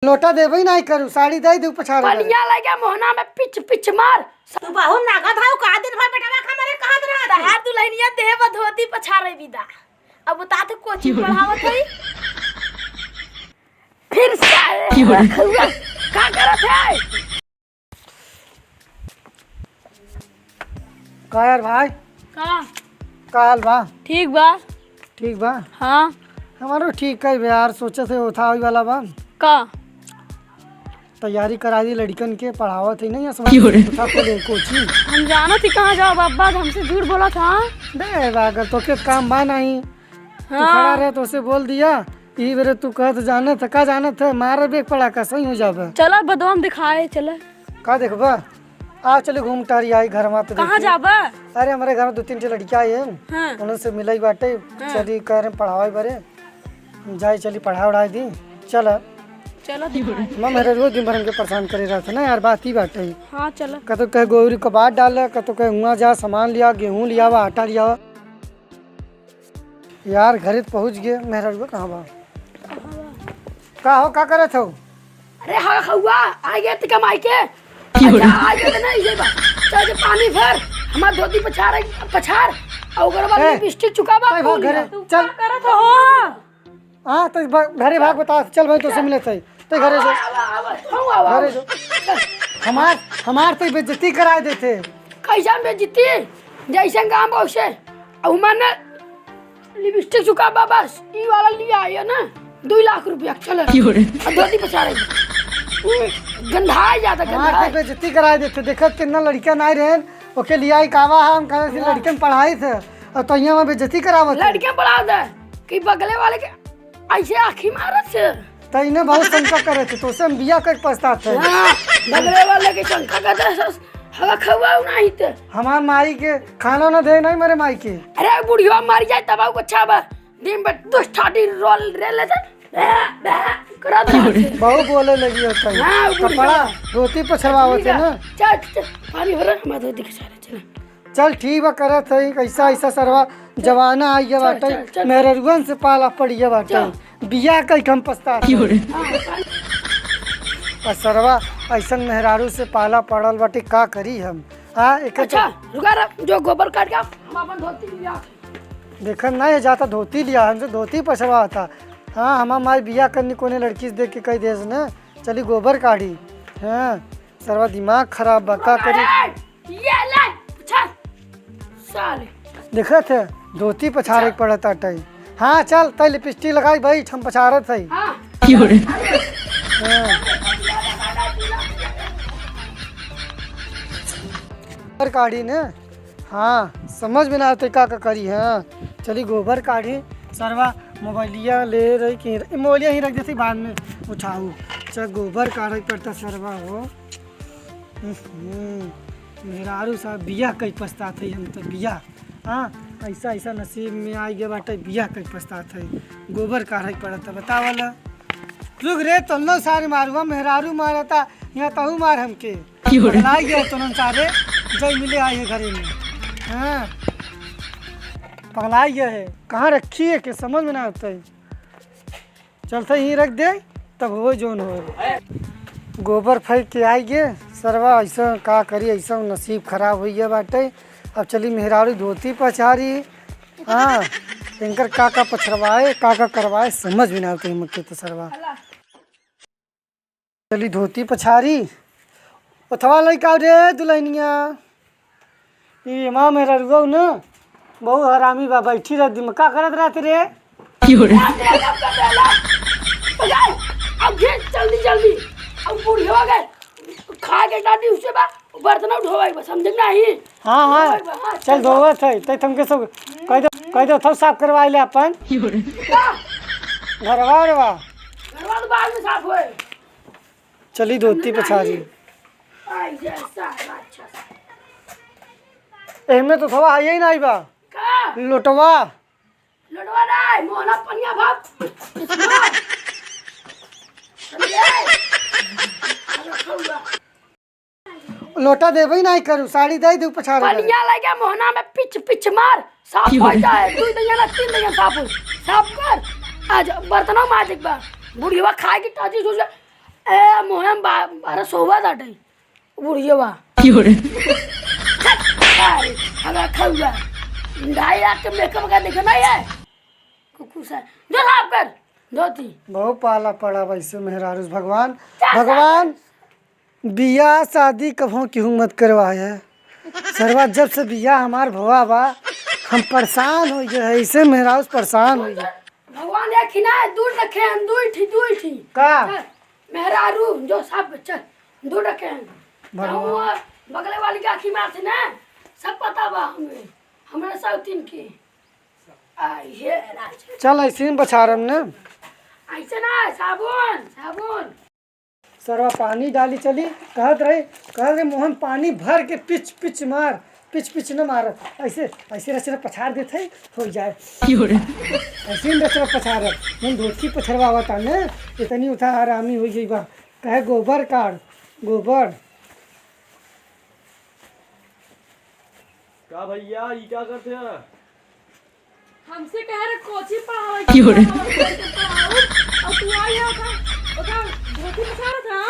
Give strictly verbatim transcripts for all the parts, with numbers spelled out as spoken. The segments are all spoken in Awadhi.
लोटा देबे नाहीं करू, साड़ी दे दू पछारे बदे। पनिया लगे मोहना में पिच पिच मार। तू बहुत नागत हौ का, दिन भर बेटवा खा मरे कहत रहत है। तहार दुल्हनिया देह बा धोती पछारे बिदा। अब बता तू कोचिंग पढ़ावत है। फिर साले की हो रे? रखुआ का करत है? का यार भाई? का? का हाल बा? ठीक बा। ठीक बा? हाँ। हमारो ठीक है बे यार, सोचे से ओथा होई वाला बा। का? तैयारी करा दी लड़िकन के, पढ़ावत है नहीं, असमान की हो रे? ओथा खोले कोचिंग। हम जानत ही कहाँ जाओ बाबा, हमसे झूठ बोलत हा। बे, अगर तोके काम बा नहीं, तू हाँ। खड़ा रहे, तोसे बोल दिया, ई बेरे तू कहत जानत है, का जानत है, मारे बेग पड़ा का, सही हो जाबे। चला बदवा में दिखाए, चला। का देखबा? आ चली घूम टहरी आई घर में तो कहाँ देखी। जाबा? अरे हमरे घर में दो तीन ठे लड़कियाँ आई हैं, हाँ। उन्हन से मिलई बाटे, हाँ। चली कह रहे पढ़ावे बारे, जाई चली पढ़ा उढ़ाई दी, चल। चला दिखाए। मैं मेरे रोज दिन भर हमके परेशान करे रहत है ना यार, बात ही बाटे। हाँ चला। कतो कहे गोबरी को बात डाल, कतो कहे हुआ जा सामान लिया, गेहूँ लिया, आटा लिया। यार, घरे त पहुँच गए, मेहरारुआ कहाँ बा? कहाँ बा? का हो, का करत हो? अरे हाँ, हउआ, आ गए त कमाई के। की हो अच्छा, रे? आ गए त नहीं, ये बा। चल, जे पानी भर, हमार धोती पछार, पछार, और ओकर बाद ए, लिपस्टिक चुकाबा, तै भाग फूल घरे, लिया। तू चल। का करत हो? हाँ, तो ब-, घरे भाग, बता, चल भाई, तोसे मिले थे। तो घरे जो। आवा, आवा, आवा, आवा, घरे जो। चल। हमार, हमार तो बेइज्जती कराए देते। कैसन बेइज्जती? जैसन काम वैसे। अब माने लिपस्टिक चुका बा बस, ई वाला लिया आया ना, दो लाख रुपया, चल। की हो रे? अब धोती पछारे। उ गंधाई जाता, हमार गंधाई। तो बेइज्जती कराए देते। देखत कितना लड़का ना रहन, ओके लिया ही कावा हम कहत से हाँ। लड़कन पढ़ाई थे, और तो यहाँ में बेइज्जती करावत है। लड़कन पढ़ावत है कि बगले वाले के ऐसे आँखी मारत से। त इन्हें बहुत शंका करे थे, तोसे हम बिया कर पछतात है। हाँ, बगले वाले के शंका करते हैं, सस, हवा खवाओ नहीं ते। हमार माई के खाना ना दे, नहीं मरे माई के। अरे बुढ़िया मर जाए तब आऊ अच्छा बा। दिन भर दुष्ट ठाटी रोल रे लेते। बे, बे, करत रहते। बहुत बोले लगी होता है। हाँ, बुढ़िया। कपड़ा, धोती पछवावत है ना। चल, चल, पानी भरा, मैं धोती के सारे चला। चल ठीक बा, करत है, ऐसा, ऐसा सरवा जमाना आ गया चल, बाटे, चल, चल। मेहररुअन से पाला पड़ गया बाटे। चल। बियाह कई के हम पछतात की हो रे? आ सरवा ऐसन मेहरारू से पाला पड़ल बाटे, का करी हम? हाँ, एक तो अच्छा, रुका रे, जो गोबर काट के हम अपन धोती लिया। देखन नहीं जाता धोती लिया, हमसे धोती पछवा था। हाँ, हमार माई बियाह करनी कोने लड़की से देख के कही देस न, चली गोबर काढ़ी। हाँ, सरवा दिमाग खराब बा, का करी? ये ले, पछाड़। साले। देखत है, धोती पछाड़े के पड़त आटे। हाँ, चल, तै लिपस्टिक लगाई, बैठ, हम पछाड़त है। हाँ। की हो रे? हाँ। गोबर काढ़ी ने? हाँ, समझ में ना आते का, का करी, हाँ। चली गोबर काढ़ी, सरवा मोबाइलिया ले रही कि, मोबाइलिया ही रख देती, बाद में उठाऊ। चल, गोबर काढ़े के पड़ता सरवा हो। हम्म, मेहरारू साहब बियाह कई पछतात है हम तो बियाह। हाँ, ऐसा, ऐसा नसीब में आ गया बाटे, बियाह कई पछतात है। गोबर काढ़े पड़त है, बतावल। रुक रे, तन्नो सारे मारुआ, मेहरारू मारता, यहाँ तहू मार हमके। की हो रे? पगलाई गए तनन सारे, जय मिले आई है घरे में। हाँ, पगलाई गए है, कहाँ रखी है के समझ में ना आता है। चलते ही रख दे, तब हो जौन हो। गोबर फेंक के आई गे, सरवा ऐसा का करी, ऐसा नसीब खराब हो गया बाटे। अब चली मेहरारू धोती पछारी, हाँ, इनकर का का पछरवाए, का का करवाए, समझ में ना आवत है हमके तो सरवा। चली धोती पछारी। ओथवा लइका रे दुल्हनिया। ई माँ मेहररुआ न, बहुत हरामी बा, बैठी रहत, दिमाग का करत रहत रे? की हो रे? अब घे जल्दी, जल्दी। अब बुढ़िया गए, खा के डाटी उसे बा, बर्तन उठवाई बा, समझे नहीं? हाँ, हाँ। धोवाई बा, हाँ, चल चल। धोवत है, तै तुमके सब कह दो, कह दो, थो साफ करवाई ले अपन। की हो रे? का? घरवा रे बा। घरवा तो बाद में साफ होए। चली धोती पछारी। एहमे तो थवा है ही नहीं बा। का? लोटवा। लोटवा नहीं, मोहना पनिया भाप। समझे? लोटा देबे नहीं करू, साड़ी दे दू पछारे। पनिया लगे मोहना में पिच पिच मार, साफ हो जाए। दू दिन ना तीन दिन साफ हो, साफ कर। आज बर्तनों माज एक बार। बुढ़िया खाए की ताजी सोच। ए, मोहन बा-, बारह सौ हुआ ताटे। बुढ़िया बा। क्यों रे? अरे, हमरा खौआ। डाई आके मेकअप का देखे ना ये। कुकुर सा। जो साफ कर। धोती। बहुत पाला पड़ा वैसे मेहरारू से भगवान। क्या भगवान, साफ कर? बियाह शादी कभो केहू मत करवाए। सरवा जब से बियाह हमार भवा बा, हम परेशान हो गए हैं, ऐसे मेहरारू से परेशान हो गए। भगवान एक ही ना है, दूर रखे हम, दुई ठी, दुई ठी। का? मेहरारू, जो साफ कर, चल, दूर रखे हम। भगवान। हम वो बगले वाली के आँखी मार थे ना, सब पता बा हमें, हमरा सौतीन के। आ, ये राज। चल, ऐसे ही बछारम ना। ऐसे ना, साबुन, साबुन। सरवा पानी डाली चली, कहत रही, कहत रही, "मोहन, पानी भर के पिच पिच मार, पिच पिच न मार।" ऐसे, ऐसे रचना पछार देत है, हो जाए। क्यों रे? ऐसे ही रचना पछार, हम धोती पछरवावा ताने, इतनी उठा हरामी हो गई बा। कहे, "गोबर काढ़, गोबर।" का भैया, ई का करते हैं? हमसे कह रहे कोचिंग पढ़ावे की, क्यों रे? पढ़ावे की, पढ़ावे, और तू आई है उधर, उधर धोती पछारत है?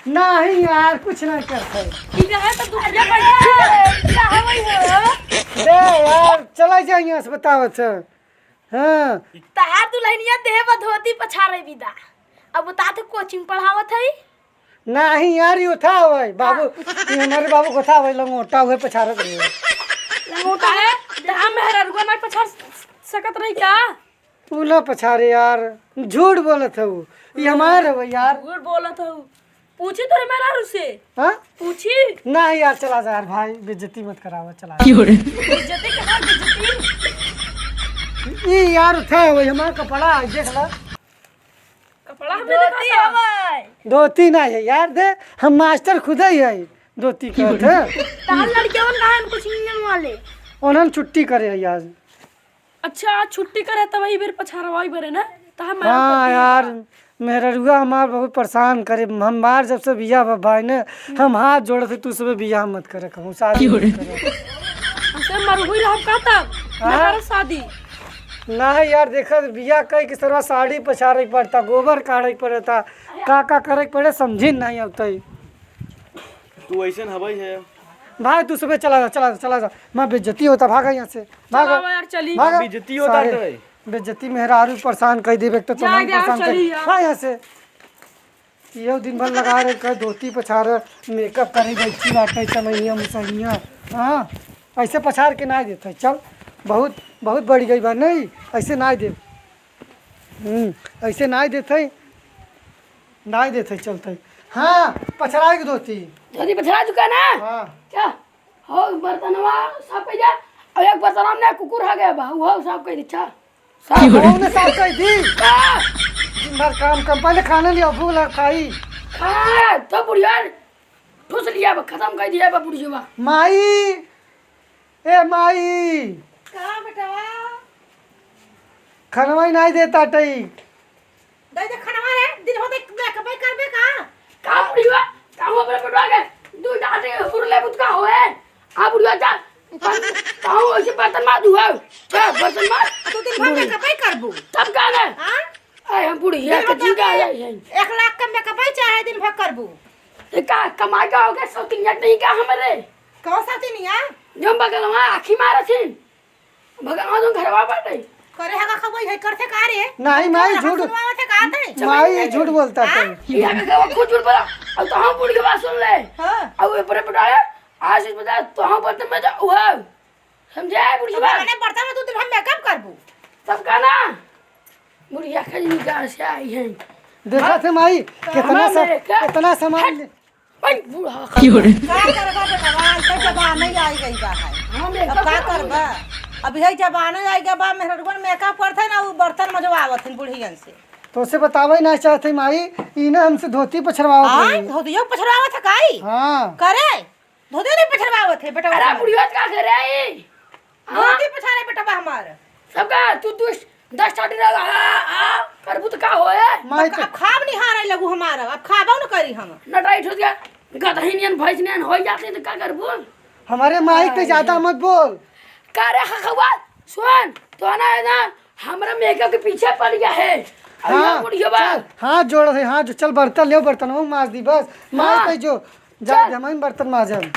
नहीं यार, कुछ नहीं करते। ई रहे तो दुनिया बढ़िया है, क्या है वही है? बे यार, चला जाए यहाँ से, बतावत है। हाँ। तहार दुल्हनिया देह पर धोती पछारे विदा। अब बता, तू कोचिंग पढ़ावत है? नाही यार, यो था भाई बाबू, हाँ। ये हमारे बाबू को था भाई, लंगोटा हुए पछारत रहे। लंगोटा है, तो हम मेहररुआ नहीं पछार सकत रही का? तू ना पछारे यार, झूठ बोलत हऊ, ये हमार हवे यार। झूठ बोलत हऊ, पूछी तोरे मेहरारू से। हाँ? पूछी। नाही यार, चला जा यार भाई, बेइज्जती मत करावा, चला जा। क्यों रे? बेइज्जती के बाद बेइज्जती। ये यार था भाई, हमार कपड़ा है, देख ला। कपड़ा हमें धोती दिखाता। हवे। धोती ना है यार, दे, हम मास्टर खुदे ही है, धोती कहत है। तार लड़के उन कहाँ कुछ नहीं वाले। उन्होंने छुट्टी करे है आज। अच्छा, आज छुट्टी करे तब वही बेर पछारवाई बरे ना, तो हम हाँ यार, मेहररुआ हमार बहुत परेशान करे। हमार जब से बियाह बा भाई ने, हम हाथ जोड़त है, तू सबे बियाह मत करे, कहूँ शादी क्यों मत रे? करे। हमसे मरबुई रहब का तब? हाँ? ना करब शादी। नाही यार, देखा बियाह कई के सरवा साड़ी पछारे के पड़ता, गोबर काढ़े के पड़ता, का का करे के पड़े, समझी नहीं आवता है। तू ऐसन हवाई है। भाई, तू सुबह चला जा, चला जा, चला जा। माँ, बेइज्जती होता, भागा यहाँ से, भागा। चलावा यार, चली। भागा। बेइज्जती होता सारे, है। बेइज्जती मेहरारू परेशान कर देबे, तो जा, तुम जा, परेशान चली कर। यार। हाँ, यहाँ से। ये दिन भर लगा रहे, कर धोती पछार, मेकअप करे, बैठी बाटे, चमैया, मुसैया। हाँ, ऐसे पछार के ना देते, चल। बहुत, बहुत बढ़ गई बा, नहीं, ऐसे ना दे। हम्म, ऐसे ना देते, ना देते, चलते। हाँ, पछार के धोती। धोती पछार चुका ना? हाँ। क्या? हो, बर्तनवा साफ कर जा। अब एक बर्तनवा में कुकुर आ गया बा, वो साफ कर दे, अच्छा। साफ। क्यों रे? बहु ने साफ कर दी। का? दिन भर काम, काम, पहले खाना लिया, भूख लगा, खाई। खाना है, तो बुढ़िया ठूस लिया बा, खत्म कर दिया बा बुढ़िया। माई, ए माई। का बेटवा? खनवा ही नहीं देता टई। दे दे खनवा रे, दिन होते मेकअप करबे का? का बुढ़िया? का हो अपने पटवा के? दू डाटे हुरले बुतका होए। आ बुढ़िया जा। ताऊ ऐसे बर्तन मार दुआ। चल बर्तन मार। तू दिन भर मेकअप ही करबू। तब का ना? हाँ? अरे हम बुढ़िया दिन के भर जीजा जाके आया है। एक लाख का मेकअप ही चाहे दिन भर करबू। ये का कमाई का हो गया? सौतिनिया नहीं का हमरे? कौन सौतिनिया? जो बगलवा आखी मारत ही। भगवान तुम घरवा बाटे। करे हगा खबई है करते का रे? नहीं, माई, झूठ। सुनवावत है का ते? माई, झूठ बोलता हाँ? है। ये हमें कहो खुद झूठ बोला। अब तो हम बुढ़ के बात सुन ले। हाँ। अब ये बड़े बड़ाए, आज इस बता तो हम बर्तन में जाओ, हुआ। समझे, बुढ़ के अब बात? मैंने बर्तन में तू दिन हम मेकअप करबू। तब का ना? बुढ़िया खड़ी निकाल से आई है। देखा हाँ? थे माई, तो कितना हमारे सा-, मेकअप कितना सामान हट। ले- भाई, बूढ़ा क्यों रे? का करबा बेटवा, ऐसे जमाना ही आई गई बा है। हाँ, अब मेकअप का करबा? अब यही जमाना आई गया बा, मेहररुअन मेकअप करत है ना, वो बर्तन मजवावत है बुढ़ियन से। तो उसे बतावे ना चाहते माई, ई ना हमसे धोती पछरवावत हाँ, रही। धोतियो पछरवावत है काई? हाँ। करे, धोतियो नहीं पछरवावत है बेटवा अरे, हमार। बुढ़िया का करे आई? हाँ? धोती पछारे बेटवा हमार। सबका तू, तू दस साटी रह, आ, आ, करबू त का होए? माई अब, तो अब खाब निहारे लगू हमारा, अब खाबो न करी हम। नटाई ठोस गया, गदही नियन, भैंस नियन होई जाती त का करबू? हमारे माई पे ज्यादा मत बोल। का रे खखवा, सुन, तो ना, ना, हमरा मेकअप के पीछे पड़ गया है। अरे हाँ, बुढ़िया बा। चल, हाथ जोड़ है, हाथ जो, चल बर्तन ले, बर्तन वो माज दी बस। माज हाँ। दे जो, जा चल। दे, हम बर्तन माजब।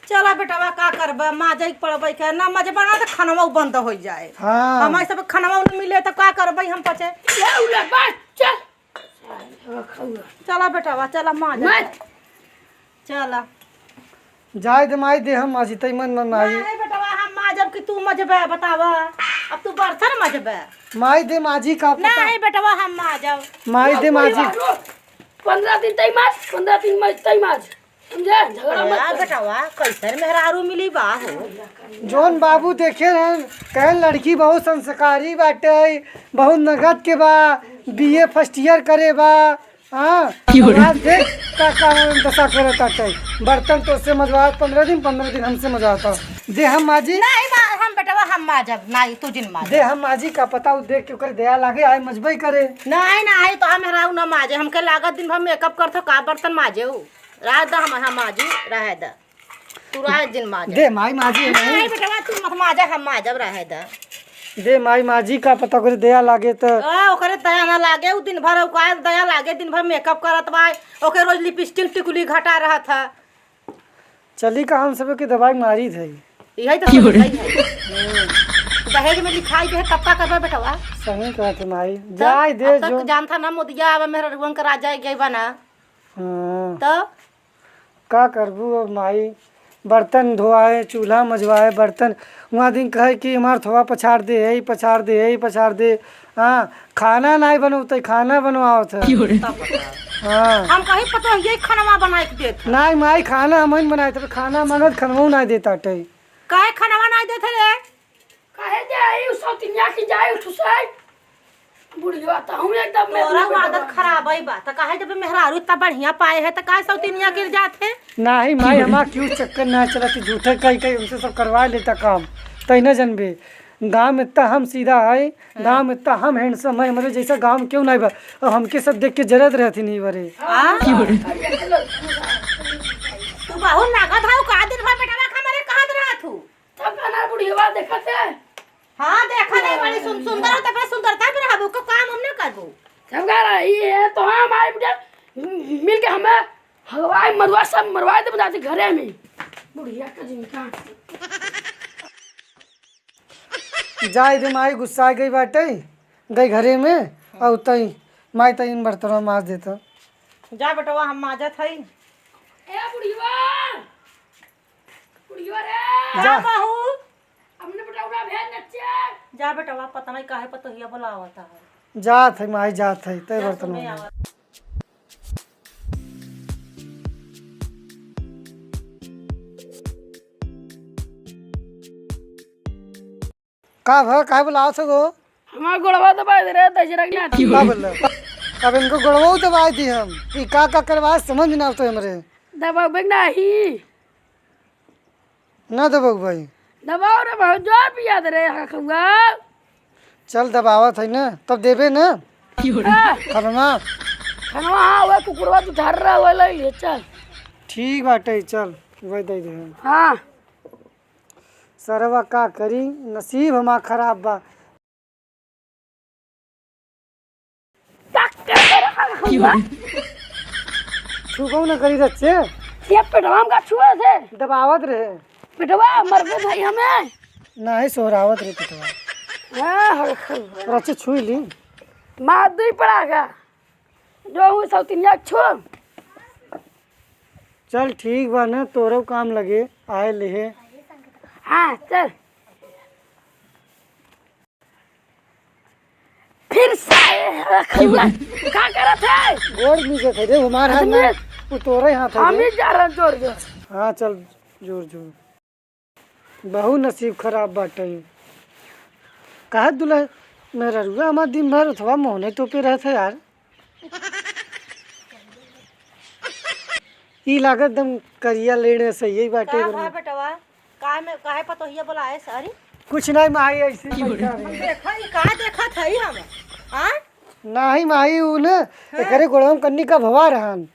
चला बेटवा, का करबे, माजे के पड़बे के, ना मजबा ना तो खानवा बंद हो जाए। हाँ। हमारे सब खानवा न मिले तो का करबे हम पचे। ले उले, बस, चल। चला बेटवा, चला माज। मत। चला। जाए दे माई, दे हम माजी, तई मन मन माई। नहीं बेटवा, हम माजब कि तू मजबे, बतावा। अब तू बर्तन मजबे। माई दे माजी का पता। नहीं बेटवा, हम माजब। माई दे माजी। पन्द्रह दिन तई माज, पन्द्रह दिन माज, तई माज। समझे? झगड़ा मत यार कर। बेटवा, कैसन मेहरारू मिली बा हो? जौन बाबू देखे रहन, कहन लड़की बहुत संस्कारी बाटे, बहुत नगद के बा, बीए फर्स्ट ईयर करे बा, हाँ, क्यों रे? आज देख का, का दशा करत आटे। बर्तन तो से मजवात पन्द्रह दिन, पन्द्रह दिन हमसे मजवाता। दे हम माजी। नहीं, मा-, हम बेटवा, हम माजब, नहीं, तू जिन माज। दे हम माजी, का पता उ देख के ओकर दया लागे, आए मजबई करे। नहीं, नहीं, तो हम मेहरारू ना माजे, हमके लागत दिन भर मेकअप करत हो, का बर्तन माजे उ? रहे द हम, हम माजी, रहे द। तू रहे जिन माजा। दे माई माजी है नहीं। नहीं बेटवा, तू मत माजा, हम माजब रहे द। दे माई माजी, का पता ओकरे दया लागे त। आ, ओकरे दया ना लागे, उ दिन भर ओकरे दया लागे, दिन भर मेकअप करत बा, ओके रोज लिपस्टिक टिकुली घटा रहत है। चली का हम सबके दवाई मारी थे। यही तो क्यों रे? समझ है। दहेज में लिखाई के है, तब का करबा बेटवा? सही कहत है माई, तब जाए दे अब तक जो। जानता ना मोदिया अब मेहररुअन के राजा गई बा ना। हाँ। तो का करबू अब माई, बर्तन धोआए, चूल्हा मजवाए, बर्तन, वहाँ दिन कहे कि हमार थोआ पछाड़ दे, यही पछाड़ दे, यही पछाड़ दे। हाँ, खाना नाई बनौते, खाना बनवावत है। क्यों रे? हाँ। हम कहीं पतोहिए खानवा बनाए के देत है। नाई माई, खाना हम ही बनाए थे, खाना मांगत खानवा नाई देता टे। काहे खानवा नाई देत है रे? काहे दे आई उ सौतिनिया की जाए उठ से? बुढ़िया तो हम एकदम में तोरा बुढ़िया आदत बा। खराब है बा, त काहे जब मेहरारू इतना बढ़िया पाए है, त काहे सौतिनिया गिर जात है? नाही माई, हमार क्यों चक्कर ना चलत, झूठे कई कई उनसे सब करवा लेता काम। तई ना जनबे, गाँव में इतना हम सीधा है, हाँ। गाँव में इतना हम हैंडसम है, हमरे जैसा गाँव में क्यों नहीं बा। और हमके सब देख के जरत रहती नहीं बरे। हाँ? तू बहुत लागत है, का दिन भर बेटवा खा मरे कहत रहत हूँ। तब का ना बुढ़िया देखत है। हाँ, देखा नहीं, बड़ी सुन-, सुंदर हो, तो अपना सुंदरता पे रहबो, को काम हम ना करबो। हम कह रहा, ये है तो हम आए बेटा, मिल के हमें हलवाई मरवा सब मरवा दे जाते घरे में। बुढ़िया का जिनका। जाए दे माई, गुस्सा गई बाटे, गई घरे में, और तई माई तई इन बर्तनवा माज देता। जा बेटवा, हम माजत हई। ए बुढ़िया, बुढ़िया रे। जा। बहू। अपने बेटवा भेज नच्चे। जा बेटवा, पता नहीं काहे पतोहिया बुलावता है। जात है माई, जात है, तय जा बर्तन सुने में। आवत। का भा, काहे बुलावत हो गो? हमार गोड़वा दबाए दे रे, दशरथ नाथ। का बोल रहे? अब इनको गोड़वा दबाए दी हम। ई का का करवाए समझ में ना आवत हमरे। दबावे नाही। ना दबाऊ भाई। दबाओ रे भाई, जोर पिया दे रे, हखुआ। चल दबावत है ना, तब देबे ना। आ। खनवा। खनवा, हाँ, वह कुकुरवा तू धर रहा, वह ले ले, चल। ठीक बाटे, चल, वही दे दे। हाँ। सरवा का करी, नसीब हमार खराब बा। का कर रहा है? छुबो न करी रच्चे। ये पेटवा में का छुए से? दबावत रहे। पेटवा मरबे भाई हमें। नाही सोहरावत रहे पेटवा। हाँ, हाँ, हाँ। रच्चे छुई ली। मार दी पड़ा का। जो हूँ सौतिनिया छो। चल ठीक बा न, तोरो काम लगे, आए लेहे। हाँ, चल। फिर से आए, रखुआ। का करत है? गोड़ मीजत है रे, हमार हाथ ना, वो तोरे हाथ है रे। हम ही जा रहे हैं जोर जोर। हाँ, चल, जोर जोर। बहुत नसीब खराब बाटे। काहे दुल्हन, मेहररुआ हमार दिन भर थोड़ा मोहने तोपे रहत है यार। ई लागत एकदम करिया लेने से यही बाटे का एकदम। भा बेटवा? का में, काहे पतोहिया बोलाए से? अरे? कुछ नहीं माई, ऐसे ही बैठा रहे। देखा, ई का देखत है हम? हाँ? नहीं माई, उ न, हाँ। एकरे गोड़वा में कन्नी का भवा रहन।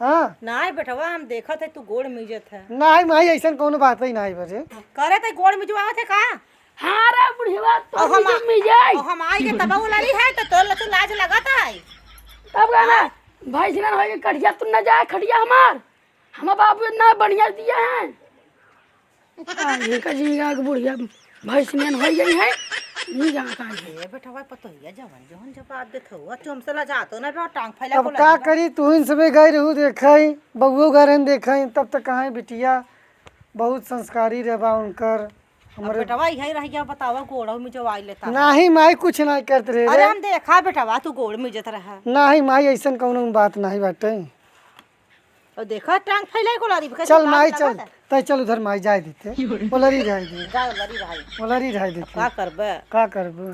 हाँ। नाहीं बेटवा, हम देखत है तू गोड़ मिजत है। नाहीं माई, ऐसन कौनो बात ही नाहीं बरे। करे तो गोड़ मिजवावत है का? हाँ रे बुढ़िया, तो अब हम आ-, जम्मी जाए। अब हम आए के तब उलरी है, तो तोर लचू लाज लगत है। तब का ना, हाँ? भैंस ना होई के कटिया तू न जाए, खटिया हमार। हमार बाबू इतना बढ़िया दिया है। आ, इनका जीगा के बुढ़िया भैंस नियन होई गई है। जीगा का है? ए बेटवा, पतोहिया जवन जवन जवाब देत हउआ, तू हमसे लजातो ना बे, टांग फैला अब को का लगी बा। करी, तू इन सबे गई रहू देखई, बउओ गए रहन देखई, तब तक कहाँ बिटिया बहुत संस्कारी रहे बा उनकर। अब हमरे बेटवा इहे रह गया, बतावा, गोड़वा में जो आई लेता है। नाही माई, कुछ नाही करत रहे अरे रे। हम देखा बेटवा, तू गोड़ में इज्जत रहा। नाही माई, ऐसन कौनो बात नाही बाटे। और देखा, टांग फैलाई को लारी, कैसे चल लाल माई, लगा चल। था। तै चल उधर माई, जाए देते। ओलरी रह दे। जा, ओलरी रह दे। ओलरी रह अब देते। का करबे? का करबे?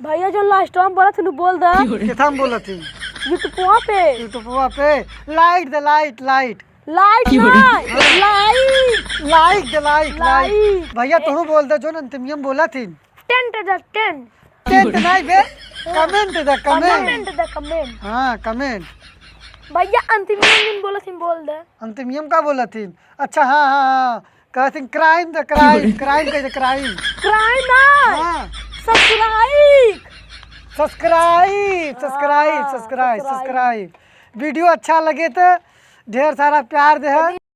भैया, जो लास्ट में बोलत हनु, बोल दे। किथा में बोलत ही? YouTube पे। YouTube पे। लाइट दे, लाइट, लाइट। लाइट ना, लाइक। लाइक दे, लाइक, लाइक। लाइक। भैया, ए- तोहू बोल दे, जो अंतिमियम बोलत ही। टेंट दे, टेंट। टेंट नाही बे, कमेंट दे, कमेंट। कमेंट दे, कमेंट। हाँ, कमेंट। भैया, अंतिम दिन बोलत ही, बोल दे। अंतिमियम का बोलत ही? अच्छा, हाँ, हाँ, हाँ। कहत ही क्राइम दे, क्राइम, क्राइम कह दे, क्राइम। क्राइम ना। हाँ। सब्सक्राइब। सब्सक्राइब, हाँ, सब्सक्राइब, सब्सक्राइब। सब्सक्राइब। वीडियो अच्छा लगे तो ढेर सारा प्यार दे।